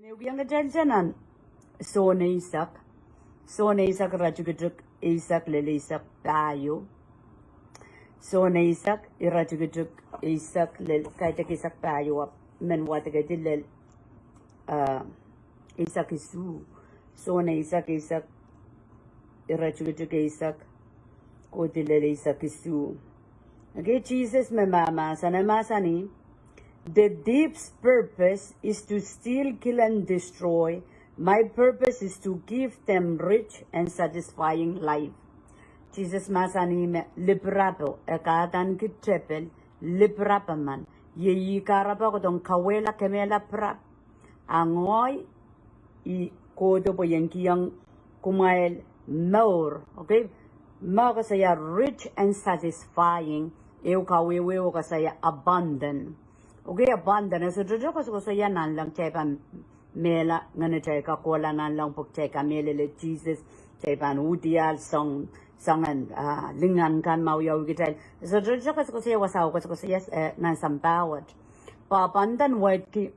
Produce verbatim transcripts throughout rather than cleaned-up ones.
Ehu kiong kitail nan Sohn eisek. Sohn eisek iretikitik eisek lel eisek pahieu. Sohn eisek iretikitik eisek lel, kaidehk eisek pahieu, ahpw men wadekehdi lel, uh, eisek isuh. Sohn eisek, eisek iretikitik eisek kohdi lel eisek isuh. Okay, Sises me mahmahsen, e mahsanih, "The thief's purpose is to steal, kill, and destroy. My purpose is to give them rich and satisfying life." Sises mahsanih me lipirapo e kadaneki tepel, lipirapo men, iei ih kahrepe kohdohng kauwehla kemehla pirap. A ngehi I kohdo pwe I en kihong kumwail mour. Okay? Me koasoia rich and satisfying, ehu kawehwe koasoia abundant. Okay, abundant. E sohte koasokoasoia nanleng, kitail pahn mehla ngenitail kakohla nanleng pwe kitail kamehlele Sises, kitail pahn uhdiahl soang, soangen, ah, lingan kan me wiawi kitail. E sohte koasokoasoia, wasao koasokoasoia, eh, nan sampah wet. Pwe abundant wet ki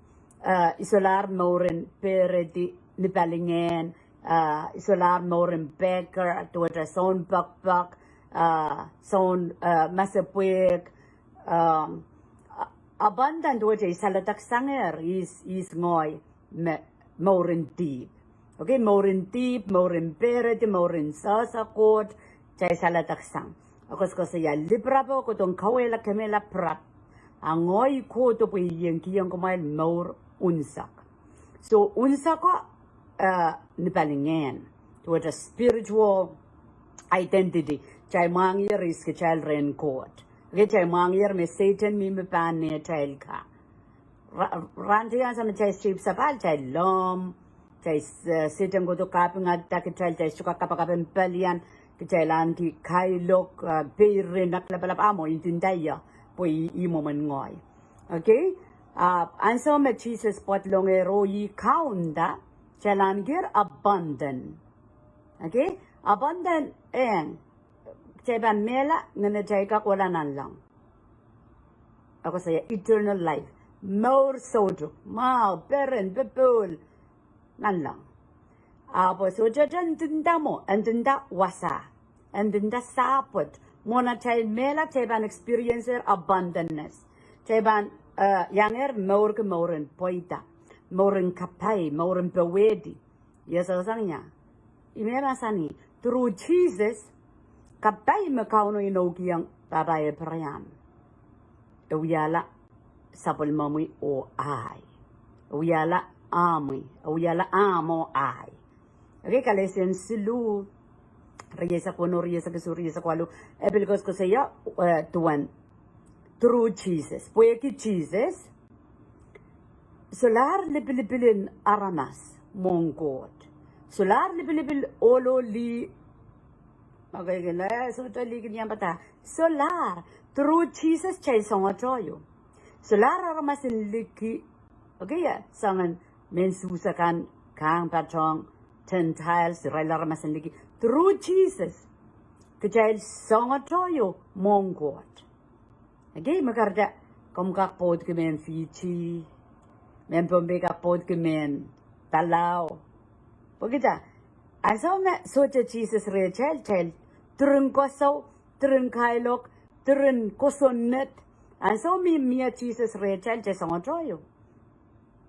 eh, I solahr mouren pehredi ni palingehn, eh, I solahr mouren beggar, duwehte soun pekpek, eh, soun, eh, masepwehk, eh, a-, abundant duwehte I saledek sangehr, ihs, ihs ngehi me, mouren dihp. Okay, mouren dihp, mouren pehredi, mouren sehse Koht, kitail saledek sang. E koasokoasoia lipirapo kohdohng kauwehla kemehla pirap. A ngehi I kohdo pwe I en kihong kumwail mour unsek. So unseko, eh, ni palingehn. Duwehte spiritual identity. Kitail mwahngiher ihs kitail rehn Koht. Okay, kitail mwahngiher me Sehdan mihmi pahn nehtail ka. Ra-, rahn teikan sa me kitail sehse sapahl, kitail lomw, kitail, eh, Sehdan kohdo kapinga kitail, kitail sohte kak kapakap en pelian, kitail ahneki kailok, eh, peirin, aklapalap, ahmw, I ndinda ie, pwe I, I mwomwen ngehi. Okay? Ah, ansou me Sises pwadlongehr oh ih kaunda, kitail ahnekier abundant. Okay? Abundant, eh, kitail pahn mehla ngenitail kakohla nanleng. E koasoia eternal life. Mour soutuk, mwahu, peren, popohl, nanleng. Ahpw sohte ndinda mwo, ndinda wasa, ndinda sapwet. Mwohn atail mehla kitail pahn experiencer abundantness. Kitail pahn, eh, iangehr mourki mouren pweida, mouren kapai, mouren powehdi. Ia sohte sang ia. I me mahsanih, through Sises, kapai me Kauno inoukihong pahpa Eipraam, e wiahla sapwellimomwi oh ahi. E wiahla ahmwi, e wiahla ahmw oh ahi. Okay, Galatians siluh, rieisek weneu, rieisek isuh, rieisek waluh, e pil koasokoasoia, eh, duwen through Sises. Pwehki Sises, solahr lipilipil en aramas mwohn Koht. Solahr lipilipil ohl oh lih, okay, kele, sohte lih kin iang padahk. Solahr, through Sises kitail soangohte ieu. Solahr aramas en liki, okay, ia, soangen mehn Suhs akan, kahng patohng, Gentiles, irail aramas en liki. Through Sises, kitail soangohte ieu mwohn Koht. Okay, me kahrehda, komw kak pwoudki mehn Fiji, mehn Pohnpei kak pwoudki mehn Palau. Pwehki dah, ansou me sohte Sises rehtail, kitail diren koasoi, diren kailok, diren kosonned. Ansou me mie Sises rehtail, kitail soangohte ieu.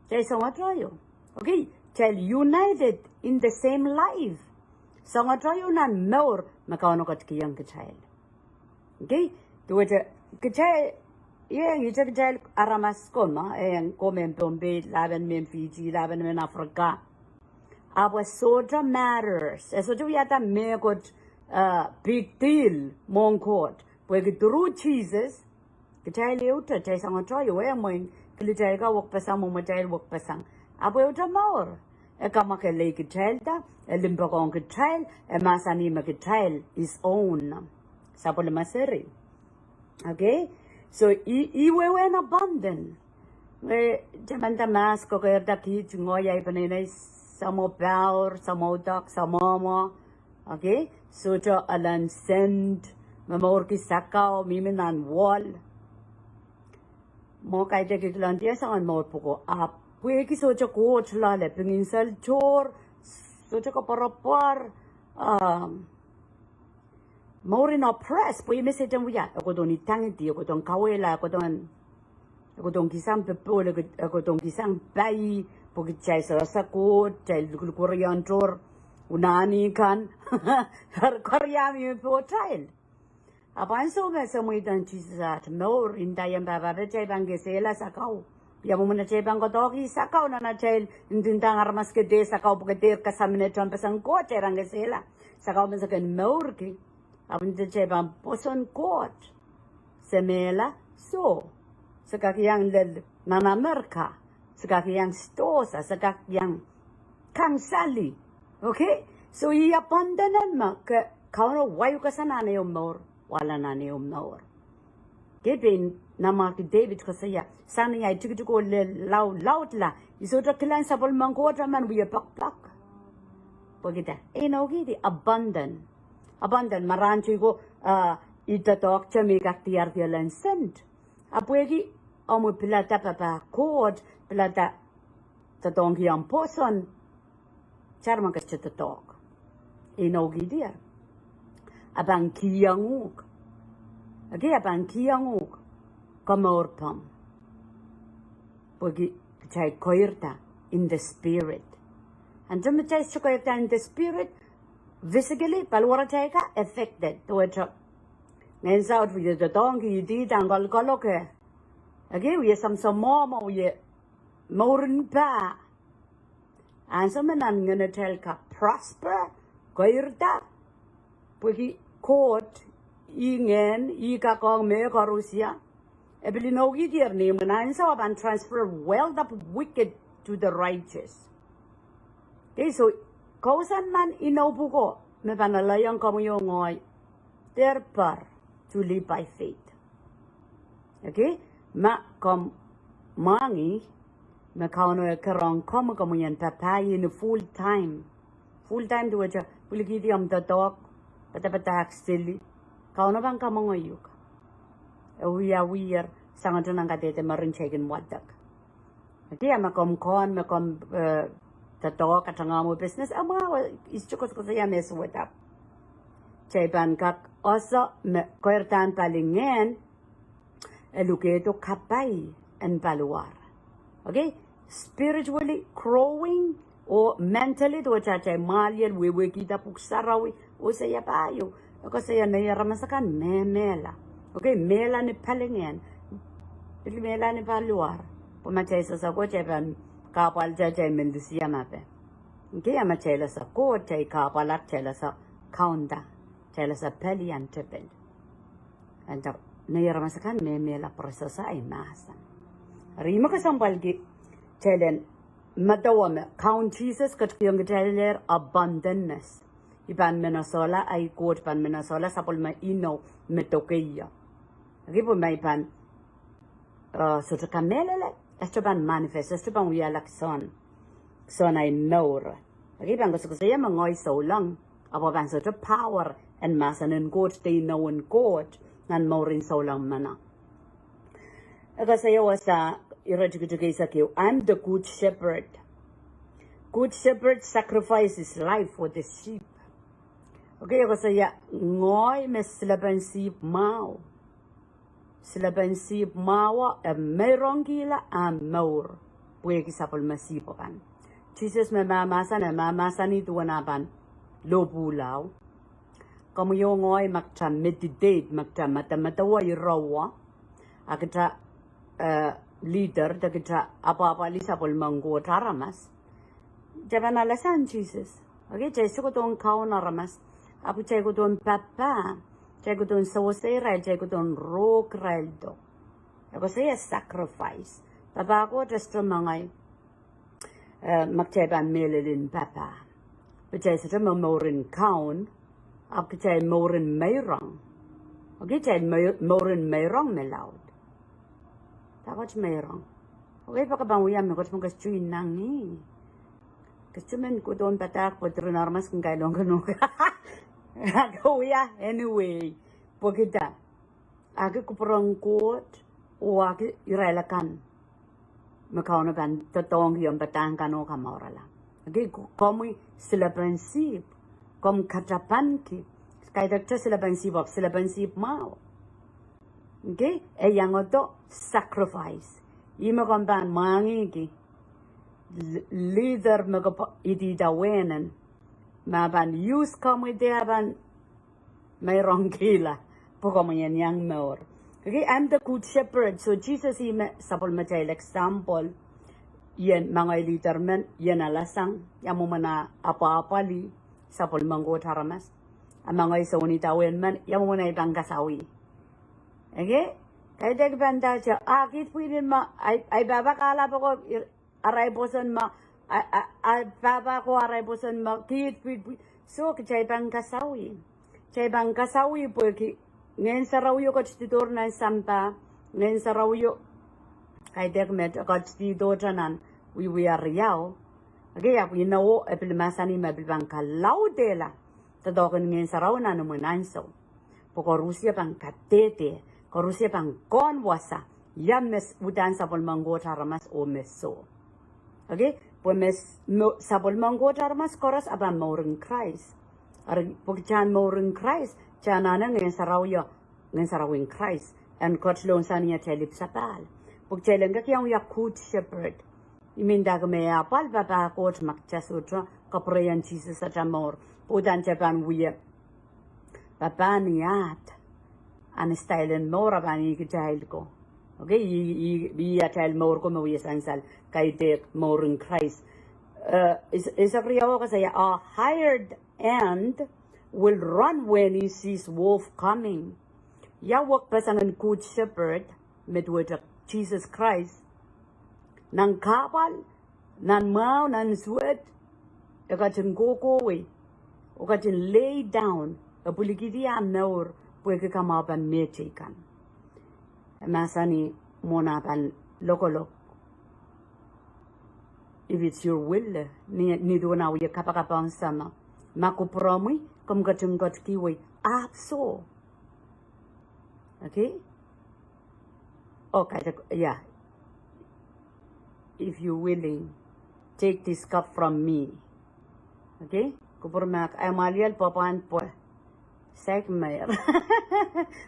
Kitail soangohte ieu. Okay, kitail united in the same life. Soangohte ieu nan mour me Kauno ketikihong kitail. Okay, duwehte kitail, ia, ihte kitail aramas ko ma, eh, komw mehn Pohnpei, lapen mehn Fiji, lapen mehn Africa. Ahpw e sohte matters. E sohte wiahda mehkot, eh, big deal mwohn Koht. Pwehki through Sises, kitail ehute, kitail soangohte ieu, eh, mwein kilitail ka wekpeseng, mwomwatail wekpeseng. Ahpw ehute mour. E kamwakelei kitail da, e limpoakohng kitail, e mahsanih me kitail his own. Sapwellime seri. Okay? So, ih, ih wehwehn abundant. Ngehi, taman da mahs kokeirda kiht, ngehi ahi peneinei, samwo power, samwo dak, samwo mwo. Okay? Sohte elen sent, momourki sakau, mihmi nan wall. Mwo kaidehk kilangdiong soangen mour pwuko, ahpw Pwehki sohte Koht loale, pingin sel tohr, sohte koapworopwor, um, mourin oppress, pwe ih me Sehdan wia, e kohdohn idangidi, e kohdohn kauwehla, e kohdohn, e kohdohn kihsang popohl, e kohdohn kihsang pai, pwe kitail sewese Koht, kitail likilikweriong tohr unani kan, kar, kariamie pohtail. Ahpw ansou me se mweidohng Sises aht mour, I ndaiong pahpa pwe kitail pahn kesehla sakau. Ia mwomwen atail pahn koadoahki sakau nan atail ndindahng aramas ke dehr sakau pwe ke dehr kasamwoh tohnpesen Koht, kitail pahn kesehla sakau me se kin mourki. Ahpw nda kitail pahn pwoson Koht. Se mehla, soh. Se kak iang lel nan Amerika. Se kak iang sidohsa, se kak iang kangsali. Okay? So ih abundant me ke Kauno wahukasang nan ehu mour, wahla nan ehu mour. Ke pein Namwahki David koasoia, sang ni ahi tikitiko lel lau, laudla, I sohte kilang sapwellimen Koht emen wie pekpek. Pwehki dah? E inoukihdi abundant. Abundant, ma rahn tiko, uh, I doadoahkte me I kak diarki elen sent. Ahpw pwehki omw pilada papah Koht, pilada doadoahngki omw pwoson, tar me ke sohte doadoahk. E inoukihdi. A pahn kihong uhk. Okay, a pahn kihong uhk komour pahn. Pwehki kitail keirda in the spirit. Ansou me kitail sohte keirda in the spirit, physically, paliwaratail kak affected. Duwehte ngehn saut wie doadoahngki, idih, dahn kolokol, okay. Okay, wie samwsamwohmw, wie mourin pah. Ansou me nan ngenetail kak prosper, keirda, pwehki Koht, ih ngehn, ih kak ong mehkoaros ia. E pil inoukihdier ni mwomwen ansou a pahn transfer wealth of wicked to the righteous. Okay, so, kousoan nan inou pwuko, me pahn alehiong komwi oh ngehi, dehr pahn, to live by faith. Okay? Ma komw mwahngih, me Kauno e ker ong komwi, komwi en papah ih ni full time. Full time duwehte pwilikihdi omw doadoahk, padapadahk sili. Kauno pahn kamwenge uhk. E wia wier, sangete nan kadehde meren kitail kin wadek. Okay, a ma komw kohn, me komw, eh, doadoahk, katangomw business, a mwahu, I sohte koasokoasoia me suwed ahpw. Kitail pahn kak ese me keirdahn pali ngehn, e lukehdo kapai en paliwar. Okay? Spiritually growing, oh mentally, duwehte atail mwahliel wehwehkihda pwuhk sarawi, oh se ia pahieu, e koasoia nei aramas akan me mehla. Okay, mehla ni palingehn, pil mehla ni paliwar. Pwe ma kitail sehse Koht, kitail pahn kahpwal, kitail, kitail men dihsih ia ma pahn. Okay, a ma kitail ese Koht, kitail kahpwal ahpw kitail ese kaunda, kitail ese pali ahn tepel. Ahpw nei aramas akan me mehla pwe re sehse ei mahsen. Eri me kesempwalki kitail en medewe me Kaun Sises ketikihong kitail lehr abundantness. I pahn men esehla, ahi Koht pahn men esehla sapwellime inou me doke ie. Okay, pwe ma I pahn, eh, sohte kamehlele, e sohte pahn manifest, e sohte pahn wiahla kihsang, kihsang ahi mour. Okay, pahn koasokoasoia me ngehi souleng, ahpw pahn sohte power en mahsen en Koht de inou en Koht nan mourin souleng meno. E koasoia wasa, ire tikitik eisek ehu, I'm the good shepherd. Good shepherd sacrifice his life for the sheep. Okay, e koasoia, ngehi me silepen sihpw mwahu. Silepen sihpw mwahu e meirongkihla ahmw mour pwehki sapwellime sihpw akan. Sises me mahmahsen, e mahmahsanih duwen ah pahn lohpwuhla. Komwi oh ngehi ma kita meditate, ma kita medemedewe ire wet, a kita, eh, leader, de kita apwahpwalih sapwellimen Koht aramas, kitail pahn alasang Sises. Okay, kitail sohte kohdohn kaun aramas, ahpw kitail kohdohn papah, kitail kohdohn sewese irail, kitail kohdohn rohng irail do. E koasoia sacrifice. Papah Koht e sohte mengei, eh, ma kitail pahn mehlel en papah. Pwe kitail sohte me mourin kaun, ahpw kitail mourin meirong. Okay, kitail mei-, mourin meirong me laud. Dahkot meirong. Okay, pwe ke pahn wia mehkot me ke sohte inangih. Ke sohte men kohdohn padahk pwe diren aramas kin kailongki nohk. Ke wia anyway. Pwehki dah? Ahki kupwuren Koht, oh ahki irail akan. me Kauno pahn doadoahngki omw padahk kan oh kamourala. Okay, k-, komwi silepen sihpw, komw katapanki, kaidehkte silepen sihpw, ahpw silepen sihpw mwahu. Okay, e iang uhdo sacrifice. Ih me komw pahn mwahngihki l-, leader me ke pw-, idida wehnen, me pahn use komwi de pahn meirongkihla, pwe komwi en iang mour. Okay, I'm the good shepherd. So Jesus ih me sapwellimatail example. Ien, ma ngehi leader men, ien alasang, ia mwomwen ah apwahpwalih sapwellimen Koht aramas. A ma ngehi sounidawehn men, ia mwomwen ei pahn kasawih. Okay? Kaidehk pahn dahte, ah, kiht pwihn me, ai, ai pahpa kahlap oko, ir-, arail pwoson me, a, a, a, pahpa ko arail pwoson me, kiht pwihn, pwihn. So, kitail pahn kasawih. Kitail pahn kasawih pwehki Ngehn Sarawio ketidohr nan sampah, Ngehn Sarawio, kaidehk met, ketidohte nan Wiewia riau. Okay, ahpw inowo e pil mahsanih me pil pahn kalaudehla doadoahk en Ngehn Sarawi nan imwin ansou. Pwe koarusie pahn kadehde, koarusie pahn kohn wasa, ia me s-, uhdahn sapwellimen Koht aramas oh me soh. Okay? Pwe me s-, mo-, sapwellimen Koht aramas koaros a pahn mouren Krais. Eri pwe kitail en mouren Krais, kitail anahne Ngehn Sarawio, Ngehn Sarawin Krais en ketilong sang ni atail ipwsapahl. Pwe kitail en kak iang wia good shepherd. I men dahke me e apwal pahpa Koht ma kitail sohte kapwurehiong Sises atail mour. Pwe uhdahn kitail pahn wia pahpa ni ahd, ahn style en mour a pahn ih kitail ko. Okay, ih, ih, ih atail mour ko me wia sansal, kaidehk mouren Krais. Eh, is, is a riau koasoia, a hired hand will run when he sees wolf coming. Ia wekpeseng en good shepherd, me duwehte Sises Krais, nan kahpwal, nan mwahu, nan suwed, e ketin kohkohwei, oh ketin lay down, e pwilikihdi ah mour, pwehki kamwahu pahn mehteikan. E mahsanih mwohn ah pahn lokolok. If it's your will, ni, ni duwen ah wie kapakap ong Sahmo. Ma kupwuromwi, komw ketin ketikihwei, ahpw soh. Okay? Okay, yeah. If you willing, take this cup from me. Okay? Kupwur me e mwahliel pwapwand pwe. Saik mer.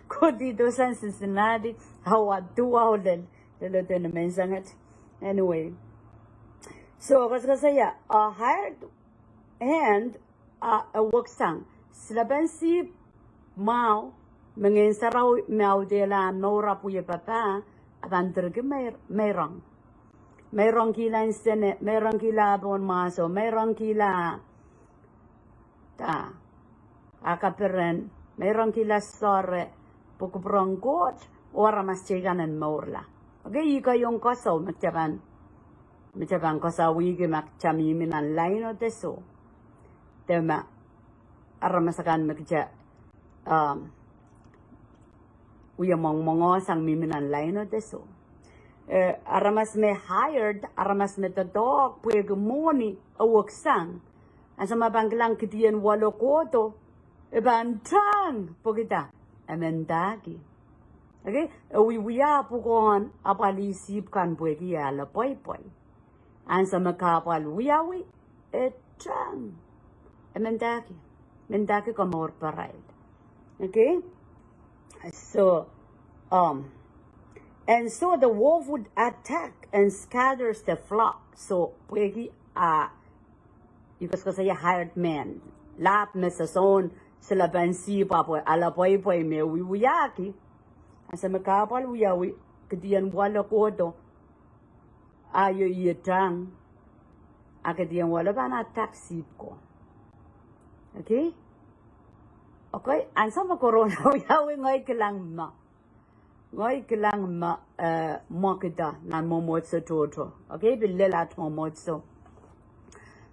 Kohdi dohsang Cincinnati, awa duwau lel, lel eden menseng et. Anyway. So, koasokoasoia, a hired hand, a, e weksang. Silepen sihpw mwahu, me Ngehn Sarawi me audehla mour ahpw wie pahpa, a pahn direki meir-, meirong. Meirongkihla nsene, meirongkihla pohn mwahso, meirongkihla, da, ah kaperen, meirongkihla soare, pwe kupwuren Koht, oh aramas teikan en mourla. Okay, ih keieu koasoi me kitail pahn, me kitail pahn koasoi wiki ma kitail mihmi nan laino de soh. De ma aramas akan me kitail, um, wie mwongmwongohsang mihmi nan laino de soh. Eh, aramas me hired, aramas me doadoahk pwehki mwohni e weksang. Ansou me pahn kilang kidien walo kohdo, e pahn tang, pwehki da, e mendahki. Okay? E wiewia pwukoahn apwalih sihpw kan pwehki e ale pweipwei. Ansou me kahpwal wiawi, e tang. E mendahki. Mendahki komour pwarail. Okay? So, um, and so the wolf would attack and scatters the flock. So, pwehki a, I koasokoasoia hired man. Lahp me sosohn silepen sihpw ahpw ale pweipwei me wiewiahki. Ansou me kahpwal wiawi, kidien walo kohdo, a io ih e tang. A kidien walo pahn attack sihpw ko. Okay? Okay, ansou me corona wiawi ngehi kilang me. Ngehi kilang me, eh, mwekid nan mwomwohdiso tohto. Okay, pil lel aht mwomwohdiso.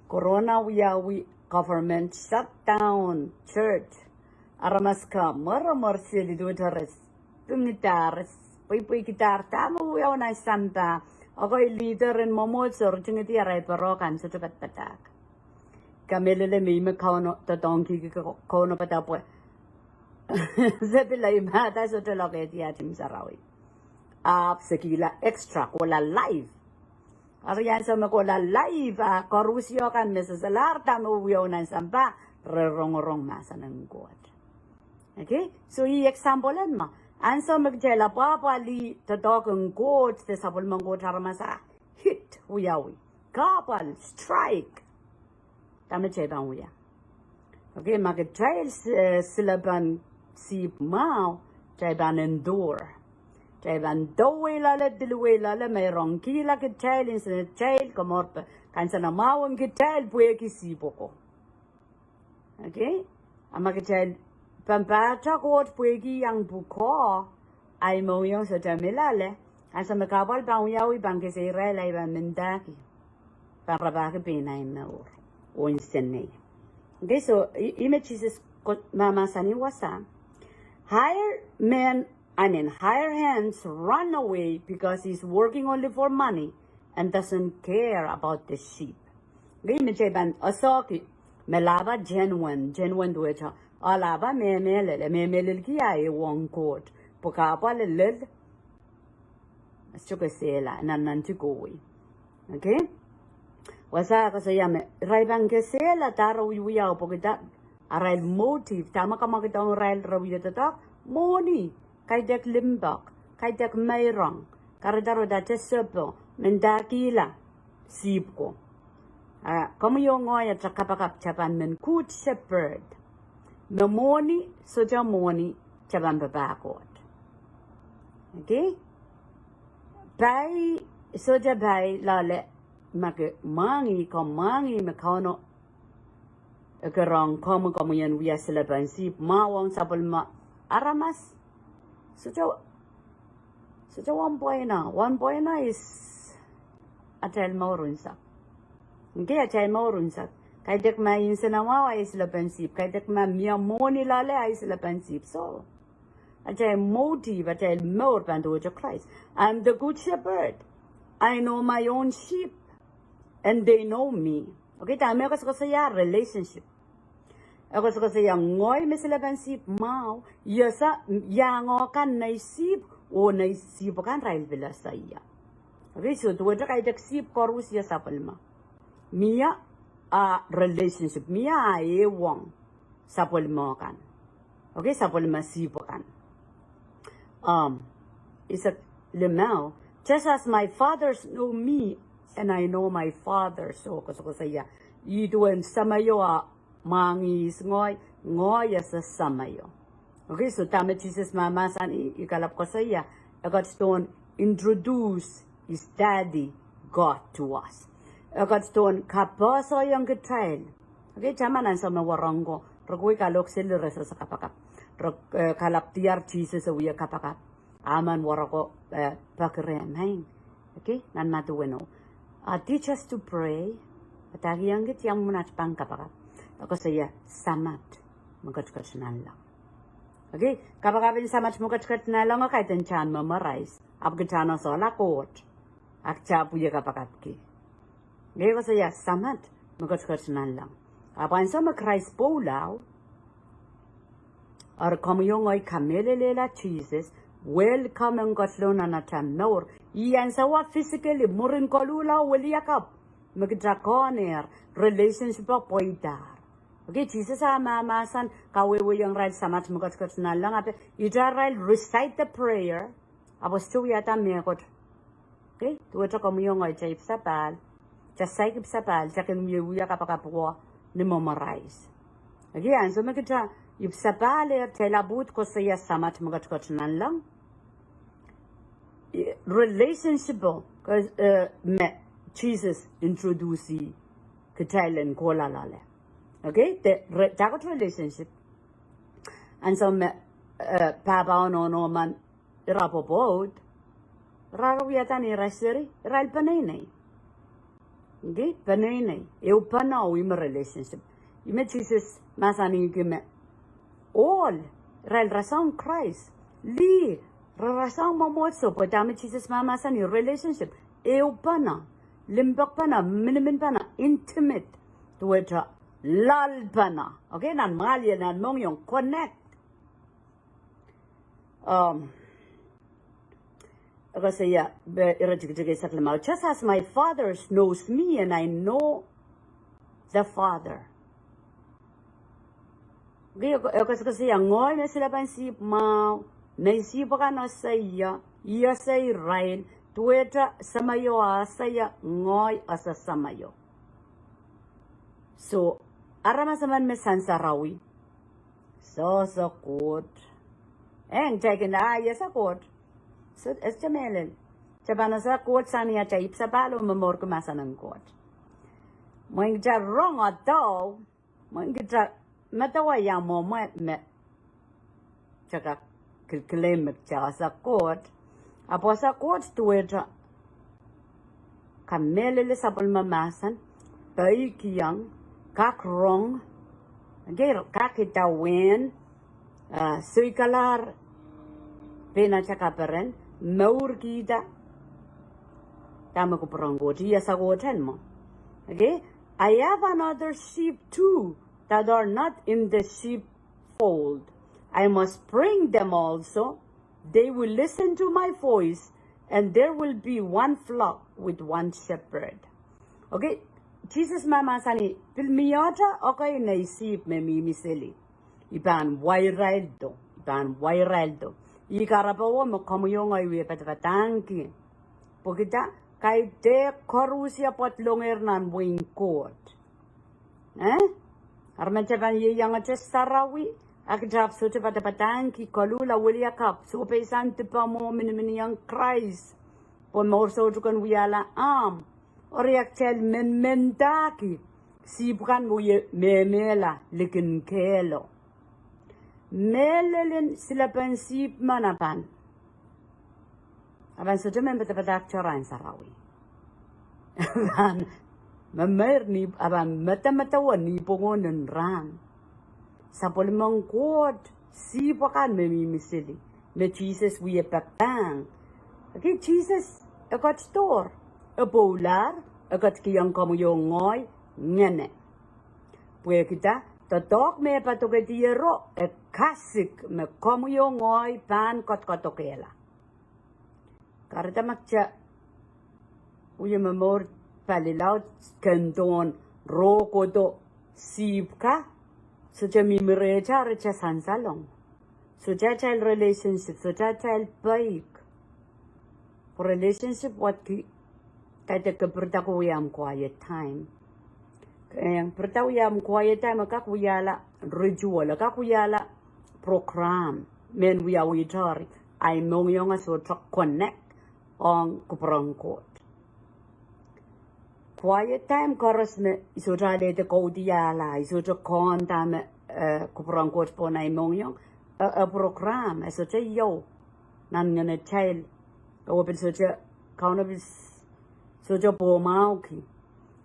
Corona wiawi, government shut down church. Aramas ka mweremwer seli duwehte re s-, pwingidahr, re s-, pweipweikidahr, dahme wiawi nan sampah. Okay, leader en mwomwohdiso, re tingedi arail pere kan sohte padapadahk. Kamehlele me ih me Kauno doadoahngkihki, Kauno padahk pwe se pil ei mahda sohte lokehdi aht imw sarawi. Ahpw se kihla extra, kohla live. Ari ansou me kohla live, a koarusie kan me solahr dahme wiawi nan sampah, re rongorong mahsen en Koht. Okay? So ih example en me. Ansou me kitail apwahpwalih doadoahk en Koht de sapwellimen Koht, aramas a hit, wiawi. Kahpwal, strike. Dahme kitail pahn wia? Okay, ma kitail s-, eh, silepen sihpw mwahu, kitail pahn endure. Kitail pahn dowei loale, diliwei loale, me rongkihla kitail, insenatail, komourpe, kansenamwahu en kitail pwehki sihpw oko. Okay? A ma kitail pahn pahtou Koht pwehki iang pwukoa, ahi mohngiong sohte mih loale, ansou me kahpwal pahn wiawi, pahn kese irail, ahi pahn mendahki. Pahn rapahki pein ahi mour. Oh insenei. Okay, so, i-, ih me Sises ko-, mahmahsanih wasa. Hired men, I mean, hired hands run away because he's working only for money and doesn't care about the sheep. Okay, me kitail pahn asohki, me lahpa genuine, genuine duwehte, a lahpa me mehlel, me mehlelki a ehuong Koht, pwe kahpwal lel, sohte kesehla, nan, nan tikowi. Okay? Wasa koasoia me, irail pahn kesehla, dahre wiwiawi, pwehki da, arail motive, dahme kamwakid ong irail re wia doadoahk, mwohni, kaidehk limpoak, kaidehk meirong, kahrehda re udahte sohpo, mendahkihla sihpw ko. A, komwi oh ngehi atail kapakap, kitail pahn men good shepherd. Me mwohni, sohte mwohni, kitail pahn papah Koht. Okay? Pai, sohte pai loale, ma ke mwahngih, ke mwahngih me Kauno e kin rong komwi, komwi en wia silepen sihpw mwahu ong sapwellime aramas. Sohte, sohte wahnpoaron. Wahnpoaron is atail mour unsek. Okay, atail mour unsek. Kaidehk ma insenamwahu ahi silepen sihpw. Kaidehk ma mie mwohni loale ahi silepen sihpw. So, atail motive, atail mour pahn duwehte Krais. I'm the good shepherd. I know my own sheep and they know me. Okay, dahme e koasokoasoia? Relationship. E koasokoasoia ngehi me silepen sihpw mwahu, I ese iang kan nei sihpw, oh nei sihpw kan irail pil ese ie. Okay, so duwehte kaidehk sihpw koaros ie sapwellime. Mie a relationship, mie a ehuong sapwellime kan. Okay, sapwellime sihpw kan. Um, ise limau, just as my fathers know me, and I know my fathers. So, koasokoasoia, ih duwen Sahmo a mwahngih ngehi, ngehi ese Sahmo. Okay, so dahme Sises mahmahsanih, I kalap koasoia, e ketidohn introduce his daddy God to us. E ketidohn kapehsehiong kitail. Okay, taman ansou me warengko, re kohwei kalohk seli re sehse kapakap. Re, eh, kalap diar Sises e wia kapakap. A men warengko, eh, peki rehn, maing. Okay, nan Madiu weneu. A teach us to pray. Padahkihong kit iang mwomwen atail pahn kapakap. E koasoia Samat me ketiket nanleng. Okay, kapakap en Samat me ketiket nanleng e kaidehn kitail memorize. Ahpw kitail en solahr Koht. Ahpw kitail pil kapakapki. Ngehi koasoia Samat me ketiket nanleng. Ahpw ansou me Krais pwoulau, eri komwi oh ngehi kamehlelehla Sises, welcome en ketilong nan atail mour. Ih ansou a physically, mwurin koluhla oh weliakapw me kitail kohnehr, relationship o pweidahr. Okay, Sises a mahmahsen kawehwehiong irail Samat me ketiket nanleng, ahpw irail recite the prayer, ahpw sohte wiahda mehkot. Okay, duwehte komwi oh ngehi kitail ipwsapahl, kitail saik ipwsapahl, kitail kin wiewia kapakap wet ni memorize. Okay, ansou me kitail ipwsapahl, eh, kitail ahpw uhd koasoia Samat me ketiket nanleng. Eh, relationship o, eh, me Sises introduce kitail en kohla loale. Okay, de, re-, dahkot relationship. Ansou me, eh, pahpa oh nohno men ira pwopwoud, ira wiahda ni ira seri, irail peneinei. Okay, peneinei. Ehu pene, oh ih me relationship. Ih me Sises mahsanihki me ohl, irail rasehng Krais. Lih, re rasehng mwomwohdiso, pwe dahme Sises mahmahsanih relationship. Ehu pene, limpoak pene, minimin pene, intimate. Duwehte loal pene. Okay, nan mwahliel, nan mohngiong, connect. Um, e koasoia, pwe ire tikitik eisek limau, just as my Father knows me and I know the Father. Okay, e ko-, e koasokoasoia, ngehi me silepen sihpw mwahu, nei sihpw akan ese ie, ie ese irail, duwehte Sahmo a ese ie, ngehi ese Sahmo. So, aramas emen me sansarawi, sohte Koht. Eng, kitail kin, ah, ie ese Koht. So, e sohte mehlel. Kitail pahn ese Koht sang ni atail ipwsapahl oh momourki mahsen en Koht. Mwein kitail rong adahu, mwein kitail medewe ia mwomwe me kitail kak kilkileng me kitail ese Koht. Ahpw ese Koht duwehte kamehlele sapwellime mahsen, peikiong, kak rong, okay, kak idawehn, ah, soikalahr pein atail kaperen, mourkihda dahme kupwuren Koht, ie ese Koht en mwo. Okay? I have another sheep too that are not in the sheepfold. I must bring them also. They will listen to my voice, and there will be one flock with one shepherd. Okay, Sises mahmahsanih, pil mie ata ekei nei sihpw me mihmi seli. I pahn wa irail do, I pahn wa irail do. Ih kahrepe me komwi oh ngehi wie padapadahngki. Pwehki dah? Kaidehk koaros ia pwoat longehr nan wehin Koht. Eh? Aramas pahn ieiangete sarawi, a kitail ahpw sohte padapadahngki, koluhla, wiliakapw, sohpeisang dipomwo, miniminiong Krais, pwe mour soutuk en wiahla ahmw. Eri a kitail menmendahki sihpw kan me wie mehmehla likin kehlo. Mehlelen silepen sihpw men a pahn, a pahn sohte men padapadahk tohrohr en sarawi. A pahn memeir ni, a pahn medemedewe nipwongo en rahn. Sapwellimen Koht, sihpw akan me mihmi seli, me Sises wie papahng. Okay, Sises e ketidohr, e pwoulahr, e ketikihong komwi oh ngehi ngehne. Pwehki dah? Doadoahk me e padokedi ro, e kasik me komwi oh ngehi pahn kotkodokehla. Kahrehda ma kitail wie momour pali laud, kendohn roh kohdo sihpw ka, sohte mihmi rehtail, rehtail sansalong. Sohte atail relationship, sohte atail peik. Pwe relationship wet ki, kaidehk ke pirida ke wia ahmw quiet time. Eh, pirida wia ahmw quiet time, e kak wiahla ritual, e kak wiahla program, mehn wiawi tohri, ahi mohngiong e sohte connect ong kupwuren Koht. Quiet time koaros me I sohte alehdi kaudiala, I sohte konda me, eh, kupwuren Koht pohn ahi mohngiong, eh, eh, program, e sohte iou nan ngenetail, e pil sohte, Kauno pil sohte pwomwahuki.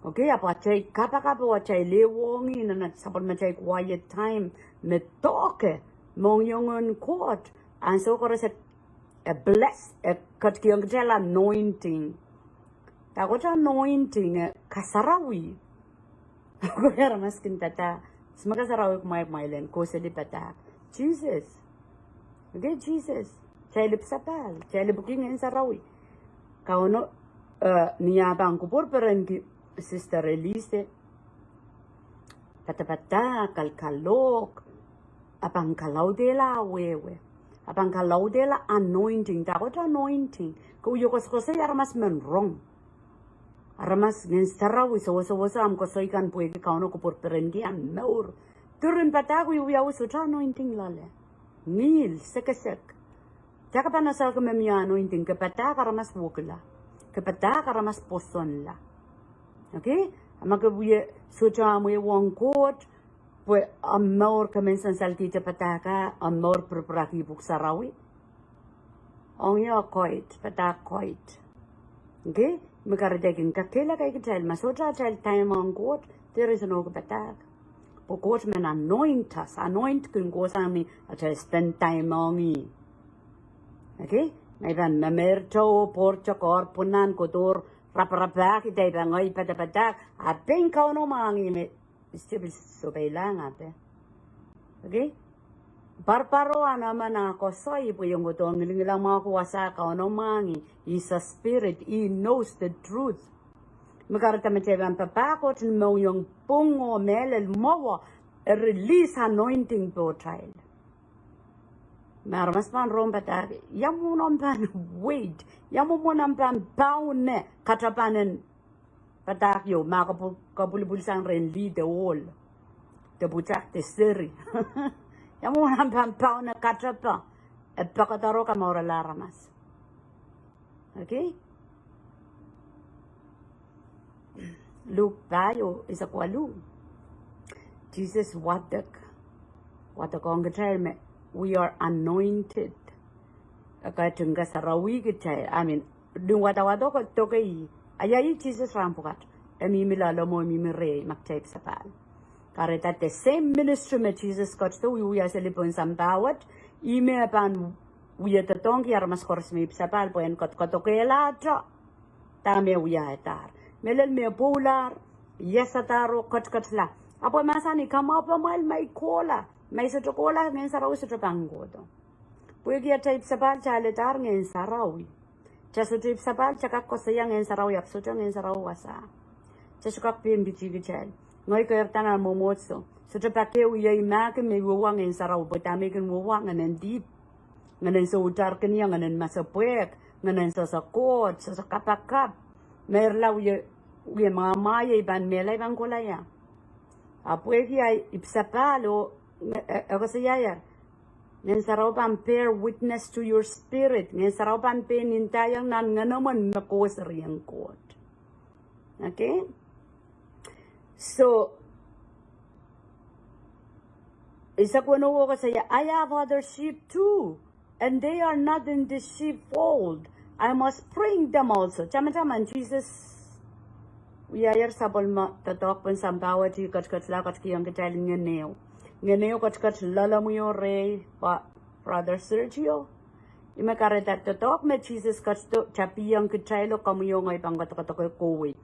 Okay, ahpw atail kapakap oh atail ehuong nan sapwellimatail quiet time, me doke mohngiong en Koht, ansou koaros e bless, e ketikihong kitail anointing. Dahkot anointing? Eh, kasarawi. Kowe aramas kin padahk, se me kasarawi kumwail, kumwail en kohseli padahk. Sises. Okay, Sises. Kitail ipwsapahl, kitail ipwiki Ngehn Sarawi. Kauno, eh, ni ah pahn kupwur perenki Sister Elise, padapadahk, kalkalohk, a pahn kalaudehla wehwe. A pahn kalaudehla anointing, dahkot anointing? Ke wie koasokoasoi aramas men rong. Aramas Ngehn Sarawi, sewesewese ahmw koasoi kan pwehki Kauno kupwur perenki ahmw mour. Diren padahk wie wiawi sohte anointing loale. Ngihl, sekesek. Dahkot pahn esehki me mie anointing? Ke padahk aramas wekila. Ke padahk aramas pwosonla. Okay? A ma ke wie sohte ahmw ehuong Koht, pwe ahmw mour ke men sansalkihte padahk, ahmw mour pirpiraki pwuhk sarawi. Ong ie koit, padahk koit. Okay? Me kahrehda kin kakehlaka kitail, ma sohte atail time ong Koht, there is no padahk. Pwe Koht men anoint us, anoint kin kohsang ni atail spend time ong ih. Okay? Ma I pahn memeirte oh pwourte koar pwunahn kohdo raparapahki, dahkot I pahn ngehi padapadahk, a pein Kauno mwahngih me I sohte pil sohpeilahng ape. Okay? Parparo en emen ah koasoi pwe ih kohdohn ngilingilamwahuki wasa, Kauno mwahngih, is a spirit, he knows the truth. Me kahrehda me kitail pahn papah Koht ni mohngiong pwung oh mehlel mwowe, e release anointing pohtail. Me aramas pahn rong padahk, ia mwomwen omw pahn wait, ia mwomwen omw pahn paune katapan en padahk ieu, ma ke pw-, ke pwulopwulsang rehn lih de ohl, de pwutak de seri. Ia mwomwen omw pahn paune katapan, e pekada ro kamourala aramas. Okay? Luk pahieu, eisek waluh. Sises wadek. Wadek ong kitail me, we are anointed. E ketin kasarawi kitail. I mean, ni wadawad ko doke ih. A ia ih Sises rahn pwukat. E mihmi loalomw oh e mihmi rehi, ma kitail ipwsapahl. Kahrehda the same ministry me Sises ketido wiewia seli pohn sampah wet, ih me pahn wia doadoahngki aramas koaros me ipwsapahl pwe en ked-, kedokehlahte dahme wiahdahr. Mehlel me pwoulahr, iasadahr oh ketiketla. Ahpw e mahsanih, kamwahu pamwail ma I kohla, ma I sohte kohla, Ngehn Sarawi sohte pahn kohdo. Pwehki atail ipwsapahl kitail aledahr Ngehn Sarawi. Kitail sohte ipwsapahl, kitail kak koasoia Ngehn Sarawi, ahpw sohte Ngehn Sarawi wasa. Kitail sohte kak pein pitih kitail. Ngehi keirda nan mwomwohdiso, sohte pak ehu iei mahk me I wehwehki Ngehn Sarawi, pwe dahme I kin wehwehki, ngehnen dihp, ngehnen soutar kin ie, ngehnen masepwehk, ngehnen sohte Koht, sohte kapakap. Meirla wie, wie mwamwahiei, I pahn mehla, I pahn kohla ia. Ahpw pwehki ahi ipwsapahl oh, e, e koasoiaier, Ngehn Sarawi pahn bear witness to your spirit. Ngehn Sarawi pahn pein ndaiong nan ngenomwen me ke serien Koht. Okay? So, eisek weneu koasoia, I have other sheep too, and they are not in the sheepfold. I must bring them also. Tamataman Sises wiahier sapwellime doadoahk pohn sampah wet, e ketiketla, ketikihong kitail ngehn ehu. Ngehn ehu ketiket loalomwi oh rehi, pa Brother Sergio. Ih me kahrehda doadoahk me Sises ketido, tapihong kitail oh komwi oh ngehi pahn kadarodo kohwei.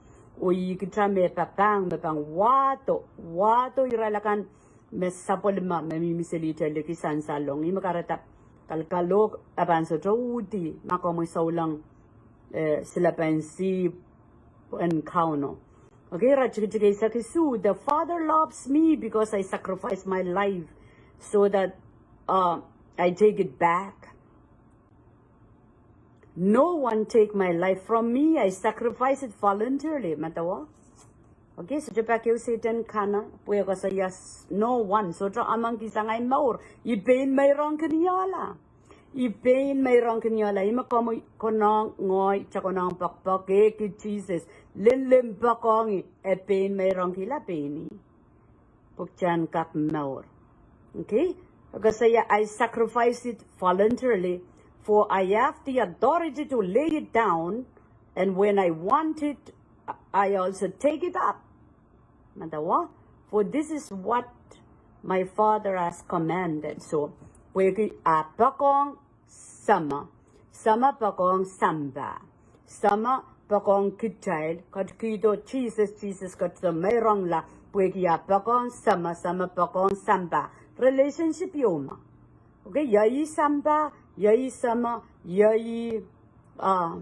Oh ih kitail me papahng, me pahn wahdo, wahdo irail akan me sapwellime me mihmi seli kitail liki sansalong. Ih me kahrehda kalkalohk e pahn sohte uhdi ma komwi souleng, eh, silepen sihpw en Kauno. Okay, ire tikitik eisek isuh, the Father loves me because I sacrifice my life so that, uh, I take it back. No one take my life from me, I sacrifice it voluntarily. Medewe? Okay, sohte pak ehu Sehdan kana, pwe e koasoia, no one, sohte among kihsang ahi mour. I pein meirongkin iola. I pein meirongkin iola. Ih me komwi konehng, ngehi, kitail konehng poakpoakehki Sises. Limlim poakohng ih, e pein meirongkihla pein ih. Pwe kitail en kak mour. Okay? E koasoia, I sacrifice it voluntarily, for I have the authority to lay it down, and when I want it, I also take it up. Medewe? For this is what my Father has commanded. So, pwehki ah poakohng Samat. Samat poakohng sampah. Samat poakohng kitail, ketikihdo Sises, Sises ketido meirongla, pwehki ah poakohng Samat, Samat poakohng sampah. Relationship ieu me. Okay, ia ih sampah, ia ih Samat, ia ih, ah,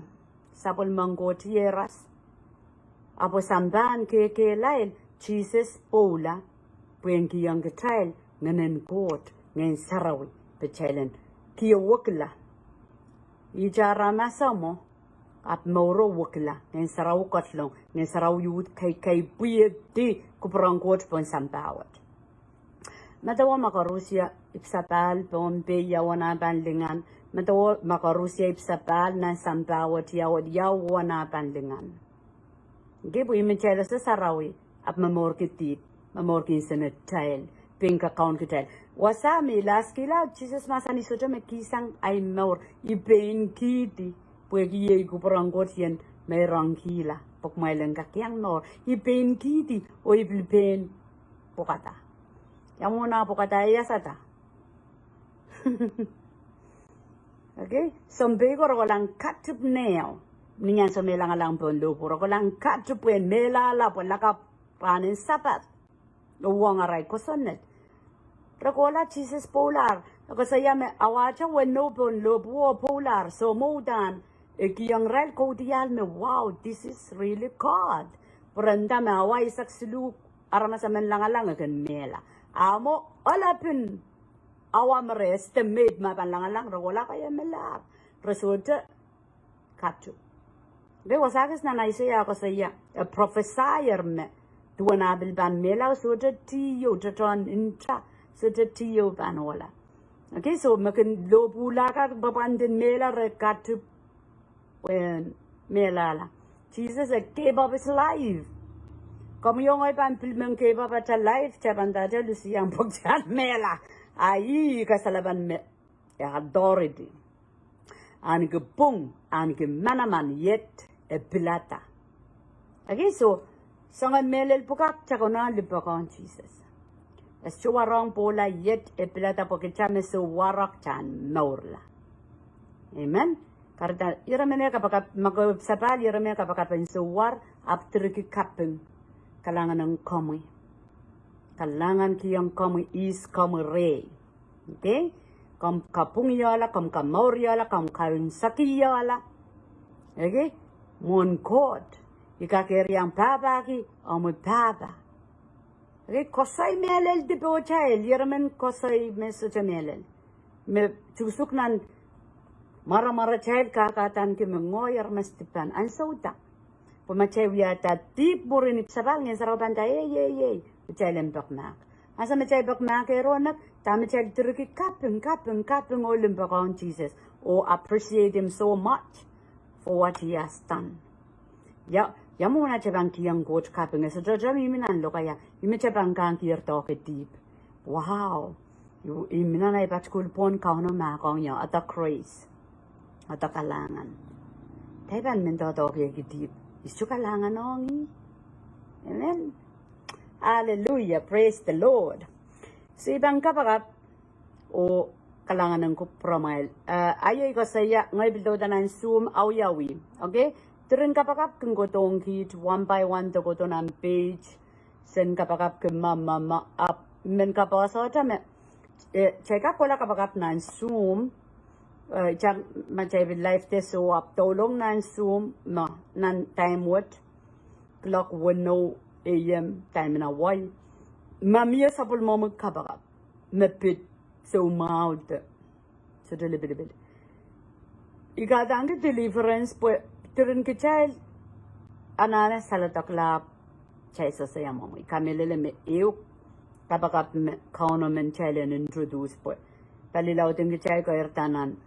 sapwellimen Koht ieras. Ahpw sampah en kehkehlail, Sises pwoula, pwe en kihong kitail, ngehnen Koht, Ngehn Sarawi, pwe kitail en kihwekla. Ihte aramas mwo, ahpw mouro wekla, Ngehn Sarawi ketlong, Ngehn Sarawi uhd kaikai pwihdi kupwuren Koht pohn sampah wet. Medewe ma koaros ie ipwsapahl Pohnpei ia uwen ah pahn lingan. Medewe ma koaros ie ipwsapahl nan sampah wet ia uwen ah pahn lingan. Kei pwe ih me kitail ese sarawi, ahpw momourki dihp, momourki nsenatail, pein kakaun kitail. Wasa me I laskihla, Sises mahsanih sohte me kihsang ahi mour, I pein kihdi, pwehki iei kupwuren Koht I en meirongkihla, pwe kumwail en kak iang mour. I pein kihdi, oh I pil pein pwukada. Ia mwomwen ah pwukada, e iasada. Okay? Sounpei ko re kolahng katip neo. Ni ansou me langalang pohn lohpwu, re kolahng katip pwe en mehlahla pwe lakapw rahnen Sapahl. Uhwong arail kosonned. Re kohla Sises pwoulahr, E koasoia me awahte weneu pohn lohpwuo pwoulahr, soumwahu uhdahn, e kihong irail kaudiahl me, wow, this is really God. Pwe ren nda me awa eisek siluh aramas emen langalang e kin mehla. A mwo ohl epin awa me re estimate me pahn langalang, re kohla kei e melahr. Re sohte katup. Re wasa kis nan Aiseia koasoia, e prophesy er me duwen ah pil pahn mehla, sohte tieu, tohtohn nta, sohte tieu pahn ohla. Okay, so me kin lohpwuo kan pahn pwandin mehla, re katup, wen mehlahla. Jesus e gave up his life. Komwi oh ngehi pahn pil men gave up atail life, kitail pahn dahte lusiang pwe kitail mehla. A ih kasalepen me authority. Ahneki pwung, ahneki manaman, iet e pilada. Okay, so, soangen mehlel pwukat kitail konehng limpoak ong Jesus. E sohte warohng pwoula, iet e pilada pwe kitail me sohte warohng kitail mourla. Amen. Kahrehda, ire men e kapakap, me ke sapahl, ire men e kapakap en sohte war, ahpw direki kaping. Kalahngan ong komwi. Kalahngan kihong komwi, ihs komwi reh. Okay? Komw kapwung iehla, komw kamour iehla, komw kaunsekala. Okay? Mwohn Koht. I kak eri iang pahpahki, omwi pahpa. Okay? Koasoi mehlel dipohtail, ire men koasoi me sohte mehlel. Me tuhsuk nan mwaramwaratail kak adaneki me ngehi aramas dipan. Ansou da. Pwe ma kitail wiahda dihp mwurin ipwsapahl, Ngehn Sarawi pahn nda, ei, ei, ei, kitail en pekmahk. Ansou me kitail pekmahk, iro nek, dahme kitail direki kaping, kaping, kaping oh limpoak ong Jesus. Oh appreciate him so much for what he has done. Ia, ia mwomwen atail pahn kihong Koht kaping, e sohte, sohte mihmi nan lokaia, ih me kitail pahn kak kihong doadoahk dihp. Wow. Ih, ih me nan ei particular point Kauno mahkohng ie, ada grace. Ada kalahngan. Kitail pahn men doadoahngki dihp. Ihs sohte kalahngan ong ih. Amen. Hallelujah. Praise the Lord. So I pahn kapakap oh kalahngan en kupwuramwail. Eh, aio I koasoia, ngehi pil douda nan Zoom, awiawi. Okay? Diren kapakap kin kohdohng kiht, one by one de kohdo nan page. Sen kapakap ke ma, ma, ma, ahpw men kapehse sohte me, eh, kitail kak kohla kapakap nan Zoom, eh, kitail ma kitail pil live de soh ahpw doulong nan Zoom, ma, nan time wet, clock weneu A M, time en Hawaii. Ma mie sapwellimomwi kapakap, me pid soumwahu de. Sohte lipilipil. I kadahnki deliverance pwe diren kitail anahne saledek lap kitail sehse ia mwomwi. I kamehlele me ehu kapakap me Kauno men kitail en introduce pwe pali lauden kitail keirda nan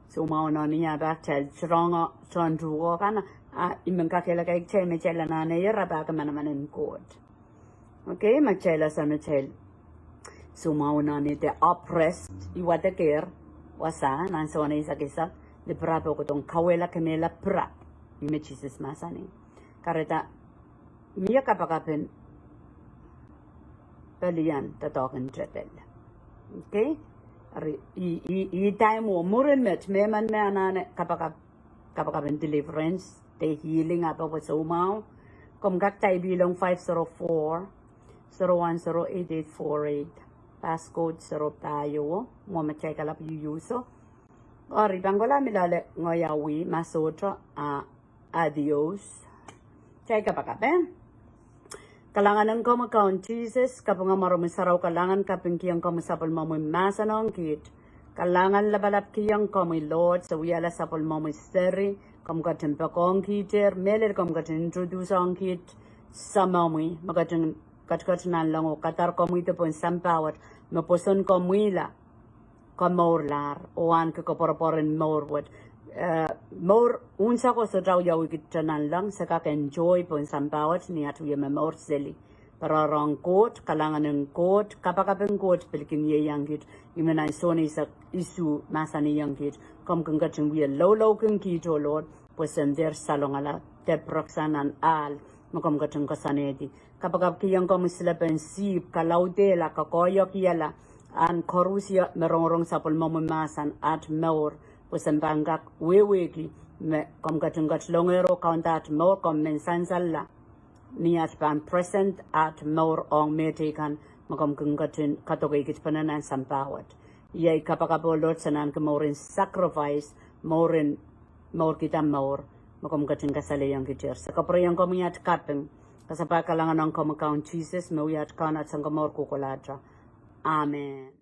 soumwahu nohno ia pahn kitail sohte rong tohn tuhke kan, a I men kakehlaka kitail me kitail anahne ira pahn ke manaman en Koht. Okay, ma kitail ese me kitail soumwahu nohno de oppressed, I wadekehr wasa nan Sohn eisek eisek, lipira pwe kohdohng kauwehla, kemehla pira. Ih me Jesus mahsanih. Kahrehda mie kapakap en pelian doadoahk en tepel. Okay? Eri, ih, ih, ih time oh mwurin met, mehmen me anahne kapakap kapakap en deliverance, de healing, ahpw pwe soumwahu. Komw kak type-ilong five zero four, zero one zero eight eight four eight. Passcode zero paio, mwo me kitail kalap iuiuso. Eri pahn kohla mi loale ngehi awi, ma sohte, a, adios. Kitail kapakap, eh? Kalahngan en komwi Kaun Sises, kapinga mwaromwi sarawi, kalahngan kapingkihong komwi sapwellimomwi mahsen ong kiht. Kalahngan lapalap kihong komwi Lord, se wiahla sapwellimomwi seri, komw ketin poakohng kiht, er, mehlel komw ketin introduce ong kiht, samamwi, me ketin ketiket nanleng oh kadar komwi de pohn sampah wet, me pwoson komwihla komourlahr, oh ahneki koapworopwor en mour wet. Eh, mour unsek oh sohte wiawi kiht nanleng, se kak enjoy pohn sampah wet, ni at wie momour seli. Pwe rohng Koht, kalahngan en Koht, kapakap en Koht, pil kin ieiang kiht, ih me nan Sohn eisek isuh mahsanihong kiht, komw kin ketin wie loulou kin kiht, oh Lord, pwe se en dehr salongala, de pirek sang nan ahl, me komw ketin koasoanehdi. Kapakapkihong komwi silepen sihpw, kalaudehla, koakoahiek iala, ahn koarusie me rongorong sapwellimomwi mahsen at mour, pwe se pahn kak wehwehki, me komw ketin ketilongehr oh kaunda at mour, komw men sansalla. Ni at pahn present at mour ong mehteikan, me komw kin ketin kadokeikitpene nan sampah wet. Iei kapakap oh loht sang ahneki mouren sacrifice, mouren, mourkihda mour me komw ketin kasalehiong kitail. Se kapwurehiong komwi at kaping, kasapahl kalahngan ong komwi Kaun Sises, me wia at Kaun, at Sounkomour kohkohlahte. Amen.